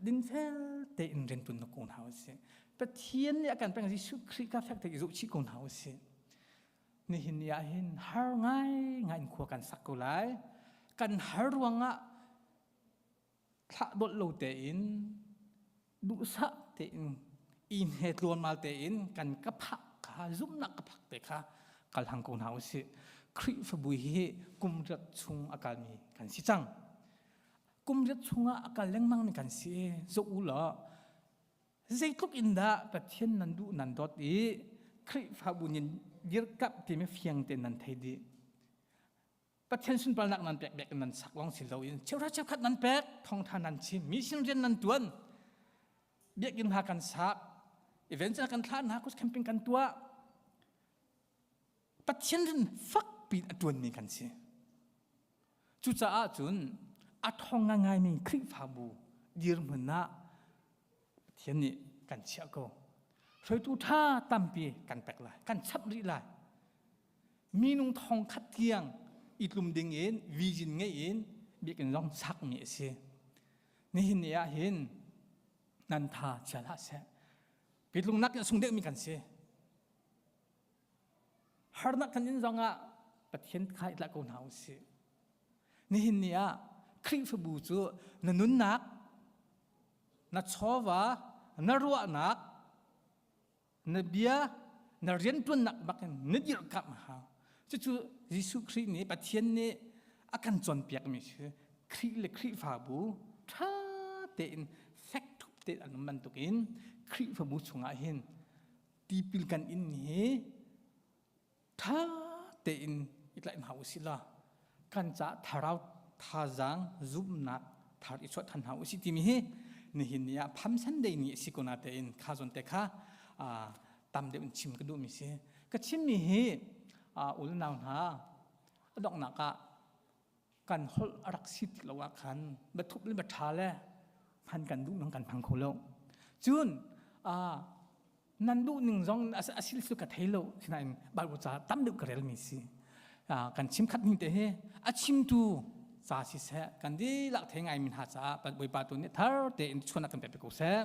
dinfel tein riantuan ko hna usih. Pathian nih a kan pek Jesuh Khrih kha fek tein i zohchih ko hna usih. Nihin ni ah hin har ngai ngai in khua kan sak ko lai. Kan har ruangah thlah dolh lo tein duhsah tein i hne tluanmal tein kan ka phak kha zumhnak ka phak te kha kal hang ko hna usih Khrihfabu hi kum riat chung a kalmi kan si cang kum riat chungah a kal lengmang mi kan si zoh u law zeitluk in dah Pathian nan duh nan dawt i Khrihfabu nin dirkamh timi fiang tein nan thei dih Pathian sunparnak nan pek bek nan sak lawng si loin cheuhra cheukhat nan pek thawngtha nan chim mission rian nan tuan biakinn hna kan sak evangel kan thlah hna kus camping kan tuah Pathian rian fakpi a tuanmi kan si cucaah cun a thong ngaingaimi Khrihfabu dirhmun ah Pathian nih kan chiah ko hruaitu tha tampi kan pek lai kan chap rih lai minung thong khat tiang i tlum ding in vision ngei in biakinn zong sakmi a si. Nihin ni ah hin nan tha chia hlah seh. Pitlungnak in a sung deuhmi kan si. Harnak kan in zong ah Pathian kha i tlah ko hna usih. Nihin ni ah Khrihfabu cu na nunnak, na chawva, na ruahnak, na bia na rianṭuannak bakin na dirhkamh a hau cucu Jesuh Khrih nih Pathian nih a kan cawnpiakmi si Khrih le Khrihfabu ṭha tein fek ṭhup tein an um bantukin Khrihfabu chungah hin tipil kan in hi ṭha tein i tlaih hna usih law kan caah thlarau thazaang zumhnak thar i chuah than hna usih timi hi nihin ni ah Palm Sunday ni a si ko na tein kha zawn te kha tam deuh in chim ka duhmi si ka chimmi hi ul nau hna a donghnak ah kan holh a rak si ti lo ah khan bathup le baṭha le hman kan duh nang kan hmang kho lo cun nan duh ning zong a sil su ka thei lo sinain Bible ca tam deuh ka rel mi si kan chim khat ning te hi a chimtu ca siseh kan dihlak thei ngai mi hna caah Bawipa tu nih thar tein chuan kan pe ko seh.